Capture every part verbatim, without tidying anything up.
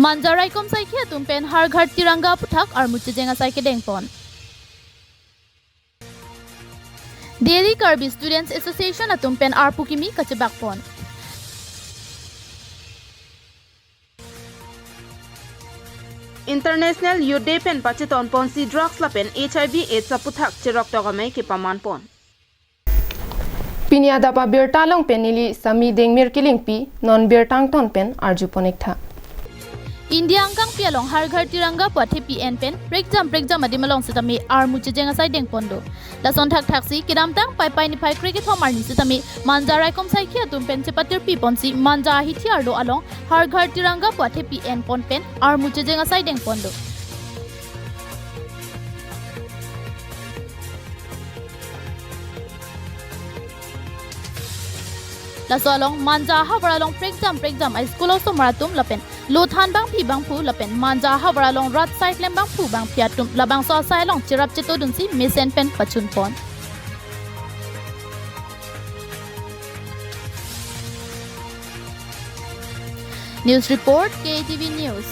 Manja raikom saikhi atum pen Har Ghar Tiranga aputhak armu chejeng asai kedengpon. Delhi Karbi Students Association atum pen arpu kimi kachebakpon. International Youth Day pen pachetonponsi drugs lapen H I V AIDS aputhak cheroktok amei kepamanpon. Pini adap abirta along pen neli Sami Dengmir Kilingpi, non birta angton pen arjupon-iktha. India angkangpi along Har Ghar Tiranga pu athepi en pen prekjam prekjam adim along sitame armu chejeng asai dengpon do. Lason thakthaksi kedamtang Paipai niphai krekethom arni sitame Manja raikom saikhi atum pen chepatirpiponsi Manja ahithi arlo along Har Ghar Tiranga pu athepi enpon pen armu chejeng asai dengpon do. Laso along Manja ahavar along prekjam prekjam a-school osomar atum lapen lo thanbangpi bangphu lapen Manja ahavar along rat asai klembangphu bangphi atum labangso asai along cherap chetodunsi mesen pen pachunpon. News report, K A T V News.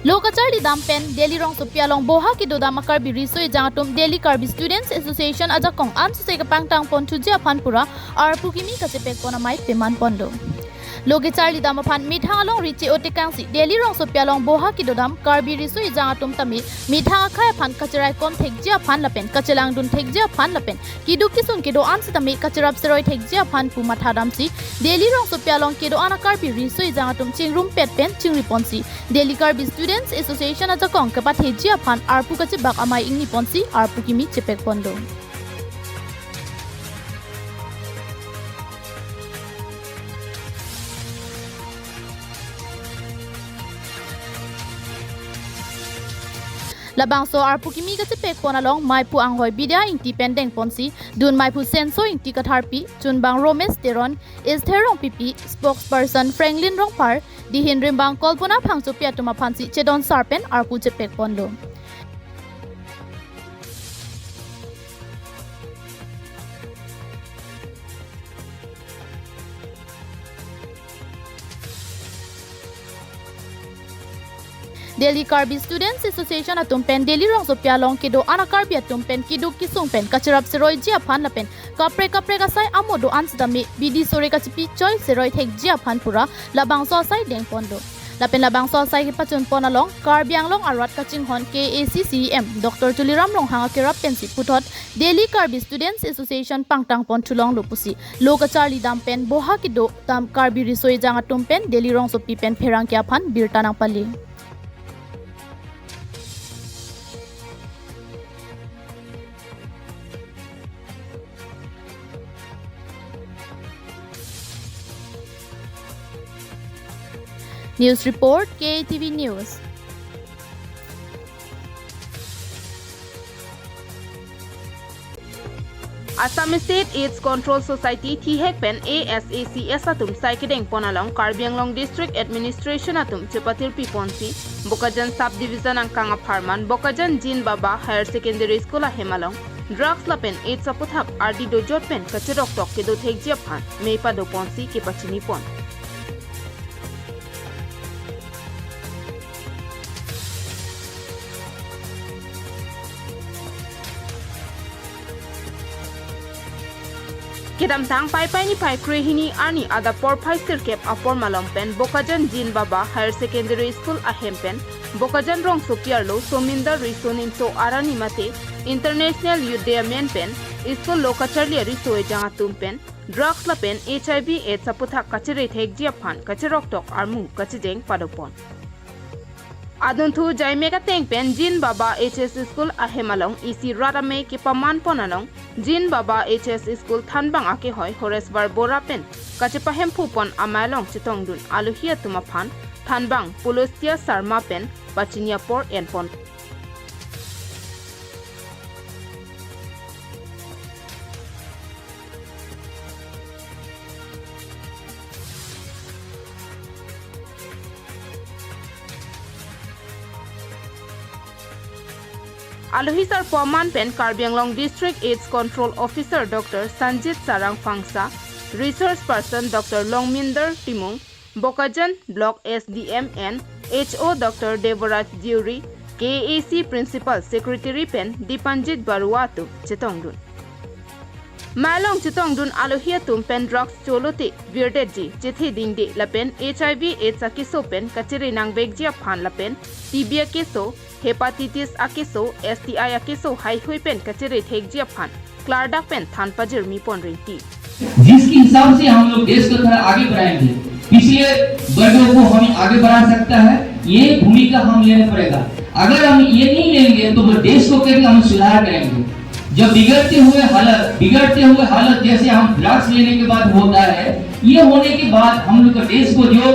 Lo kacharlidam pen Delhi rongsopi along boha kedodam a-Karbi riso ejang atum Delhi Karbi Students Association ajakong ansose kepangtangpon thuji aphan pura arpu kimi kachepekpon amei pemanpon do. Lo kacharlidam aphan methang alongri che-o tekangsi Delhi rongsopi along boha kedodam Karbi riso ejang atum tame methang akhei aphan kacheraikom thekji aphan lapen kachelangdun thekji aphan lapen keduk kesung kedo-an sitame kacherap seroi thekji aphan pu mathadamsi Delhi rongsopi along kedo-an a-Karbi riso ejang atum chingrumpet pen chingriponsi Delhi Karbi Students Association ajakong kepatheji aphan arpu kachebak amei ingniponsi arpu kimi chepekpon do. Labangso arpu kimi kachepekpon along meiphu anghoi Bidya Ingti pen dengponsi, dun meiphu Senso Ingti Katharpi, chunbang Romesh Teron, Esther Rongpipi, spokesperson Franklin Rongphar, dihin rimbang Kolpona Phangchopi atum aphansi chedon sar pen arpu chepekpon do. Delhi Karbi Students Association atum pen Delhi rongsopi along kedo-an a-Karbi atum pen keduk kesung pen kacherap seroiji aphan lapen kaprek kaprek asai amo do-an sitame bidi sore kachipi choi seroi thekji aphan pura labangso asai dengpon do. Lapen labangso asai kepachunpon along Karbi Anglong arat kachinghon K A A C C E M Doctor Tuliram Ronghang akerap pensi puthot Delhi Karbi Students Association pangtangpon thulonglo pusi lo kacharlidam pen boha kedodam Karbi riso ejang atum pen Delhi rongsopi pen pherangke aphan birta nangpale. News report, K A T V News. Assam State AIDS Control Society thihek pen A S A C S atum sai kedengpon along Karbi Anglong District Administration atum chepatirpiponsi Bokajan Sub Division angkang apharman Bokajan Jin Baba Higher Secondary School ahem along drugs lapen AIDS aputhak ardi dojot pen kacheroktok kedo thekji aphan mei padoponsi kepachinipon. Kedamtang Paipai niphai krehini arni adap porphai sirkep apor malom pen Bokajan Jin Baba Higher Secondary School ahem pen Bokajan rongsopi arlo Sominder Riso Nimso Arani mate International Youth Day amen pen school lo kacharli ariso ejang atum pen drugs lapen H I V AIDS aputhak kachere thekji aphan kacheroktok armu kachejeng padopon. Adunthu jaimek ateng pen Jin Baba H S School ahem along isi rat amei kepamanpon along Jin Baba H S School thanbang akehoi Horeswar Bora pen kachepahemphupon amei along chetongdun alohi atum aphan thanbang Pulostia Sarma pen pachini apor enpon. Alohi sarpo aman pen Karbi Anglong District AIDS Control Officer Doctor Sanjit Sarang Phangsa, Resource Person Doctor Longminder Timung, Bokajan Block S D M and H O Doctor Deboraj Deuri, K A A C Principal Secretary pen Dipanjit Barua atum chetongdun. Malong chetongdun alohi atum pen drugs cholote virdetji, chethe dingde lapen H I V AIDS akeso pen kachere nangvekji aphan lapen T B akeso, hepatitis akeso, S T I akeso haihui pen kachere thekji aphan klardak pen than pajirmi pon rinti. जिसके हिसाब से हम लोग देश को थोड़ा आगे बढ़ाएंगे, पिछले वर्गों को हमें आगे बढ़ा सकता है, ये भूमिका हम लेना पड़ेगा। अगर हम ये नहीं लेंगे तो वो देश को कैसे हम सुधार करेंगे? जब बिगड़ते हुए हालत, बिगड़ते हुए हालत जैसे हम ड्रग्स लेने के बाद होता है, ये होने के बाद हम लोग का देश को जो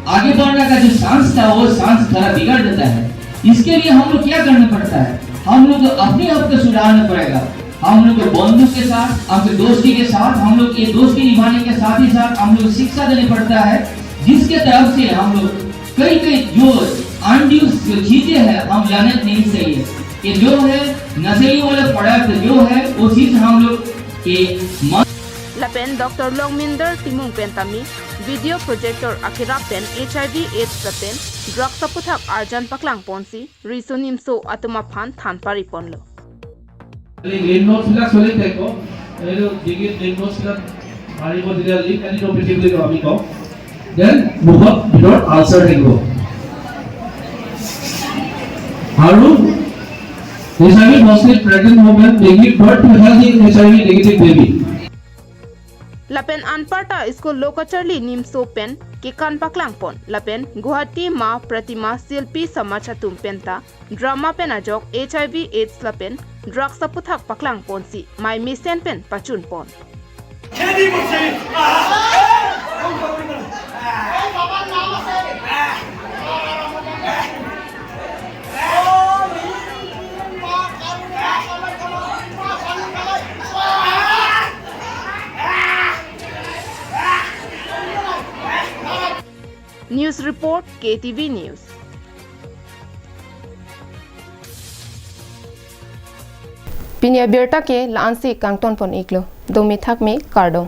आगे बढ़ने का जो चांस था, वो चांस थोड़ा बिगड़ जाता है। इसके लिए हम लोग क्या करना पड़ता है? हम लोग को अपने आप को सुधारना पड़ेगा। हम लोग को बंधु के साथ, आपके दोस्ती के साथ, हम लोग ये दोस्ती निभाने के साथ ही साथ हम लोग शिक्षा देने पड़ता है, जिसके तरफ से हम लोग कई कई जो अनड्यूज जो चीजें हैं हम जाने नहीं चाहिए कि जो है नशीली वाला पदार्थ जो है वो चीज हम लोग के मन Lapen Doctor Longminder Timung pen tame video projector akerap pen H I V AIDS lapen drugs aputhak arjan paklang ponsi riso nimso atum aphan than pari ponlo. গ্লিন নোটছ বিলাক চলি থাকিব। এইটো ডিঙিত গ্লিন নোটছ বিলাক মাৰিব, যেতিয়া লিক এণ্ড ইনঅপেথি বুলি কওঁ আমি কওঁ, দেন মুখত ভিতৰত আলচাৰ থাকিব। আৰু H I V positive pregnant woman may give birth to healthy H I V negative baby. Lapen anparta school lo kacharli nimso pen kekan paklang pon lapen Guwahati Ma Pratima Silpi Samaj atum penta drama pen ajok H I V AIDS lapen drugs aputhak paklang ponsi mai mesen pen pachun pon. News report, K T V News. Pini abirta ke la-ansi kangton pon iklo. Domi thakmi, kardom.